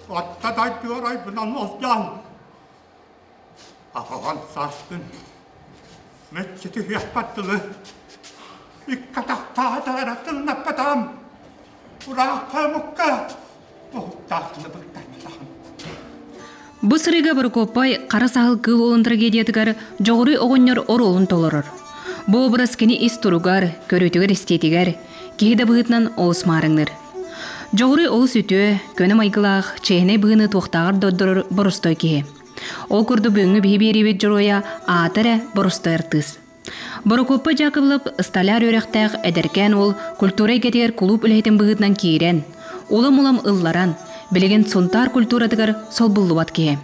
Орто дойду оройбунан олдьоон, аҕалан саастын, мүччү түһүөхпэр дылы, икки атахтаах эрэ тыллаппатаҕым, ураахха омукка уһуктаахтыны быктарбатаҕым. Бу сырыыга Борокуоппай хара саһыл кыыл уолун трагедиятыгар Дьоҕуруй оҕонньор оруолун толорор. Бу образ кини ис туругар, көрүүтүгэр-истиитигэр, киһи да быһыытынан олус маарыҥныыр. Дьоҕуруй олус үтүө, көнө майгылаах, чиэһинэй быһыыны туохтааҕар да ордорор боростуой киһи. Ол курдук бүгүҥҥү биһи биэриибит дьоруойа аата эрэ боростуой артыыс. Борокуоппай Дьаакыбылап столяр үөрэхтээх эдэркээн уол культура эйгэтигэр кулууп үлэһитин быһыытынан киирэн, улам-улам ылларан, билигин Сунтаар культуратыгар солбуллубат киһи.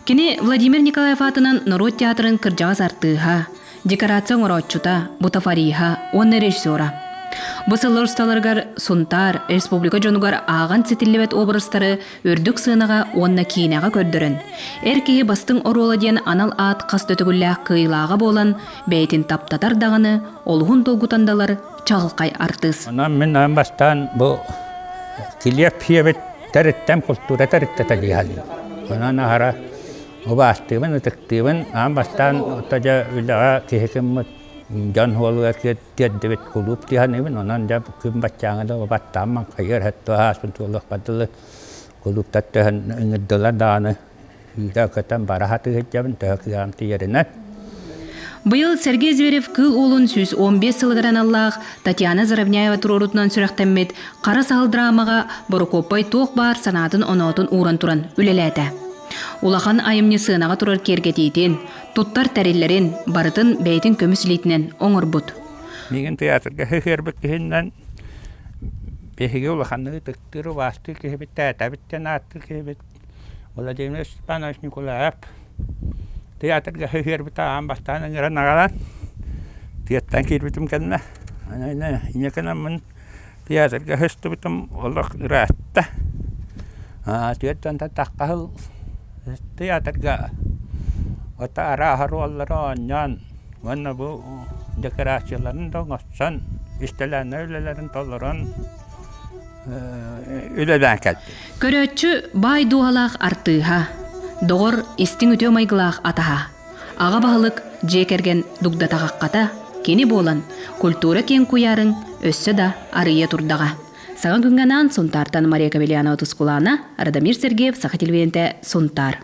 Кини Владимир Николаев аатынан норуот театрын кырдьаҕас артыыһа, декорация оҥорооччута, бутафориһа уонна режиссера. Бу сыллар усталарыгар Сунтаар республика дьонугар ааҕан ситиллибэт образтары үрдүк сыанаҕа уонна киинэҕэ көрдөрөн, эр киһи бастыҥ оруола диэн анал аат хас да төгүллээх кыайыылааҕа буолан, бэйэтин таптатар даҕаны, олуһун долгутан да ылар чаҕылхай артыыс. Онон мин аан бастаан бу килиэп сиэбит тэриттэн култуура тэриттэтэ дии Онон аһара убаастыыбын, ытыктыыбын. Аан бастаан ото дьэ үлэҕэ киһи кыммыт дьон уолугар тиэрдибит кулууп дии саныыбын. Онон дьэ күн баччааҥҥа да баттаан маҥхайыар һэттэ ааспын туолуохпар дылы кулууптар төһөн ыҥырдылар даҕаны сүүрэ-көтөн бара сатыы сылдьабын төһө кыаҕым тиийэринэн. Быйыл Сергей Зверев Кыыл Уолун 115 сылыгар аналлаах Татьяна Заровняева туруорутунан сүрэхтэммит Хара саһыл драмаҕа Борокуоппай туох баар санаатын-оноотун ууран туран үлэлээтэ. Улахан айымньы сыанаҕа турар киэргэтиитин, туттар тэриллэрин барытын бэйэтин көмүс илиитинэн оҥорбут. Миигин тыйаатырга сыһыарбыт киһиннэн биһиги улаханнык ытыктыыр, убаастыыр киһибит, тээтэбит диэн ааттыыр киһибит Владимир Степанович Николаев тыйаатырга сыһыарбыта аан бастаан ыҥыран аҕалан тыаттан киирбитим кэннэ инньэ гынаммын тыйаатырга сыстыбытым олох ыраатта. Тыаттан тахха сыл тыйаатырга ото арааһа оруоллары оонньоон уонна бу декорацияларын да оҥостон истэлээннэр үлэлэрин толорон үлэлээн кэлбит. Көрөөччү баай дууһалаах артыыһа, доҕор истиҥ үтүө майгылаах атаһа, аҕа баһылык дьиэ кэргэн дугдатаҕаххата кини буолан, культура киэҥ куйаарын өссө да арыйа турдаҕа. Саҥа күҥҥэ анаан Сунтаартан Мария Кавельянова Тускулаана, Радомир Сергеев, Саха телевидениетэ, Сунтаар.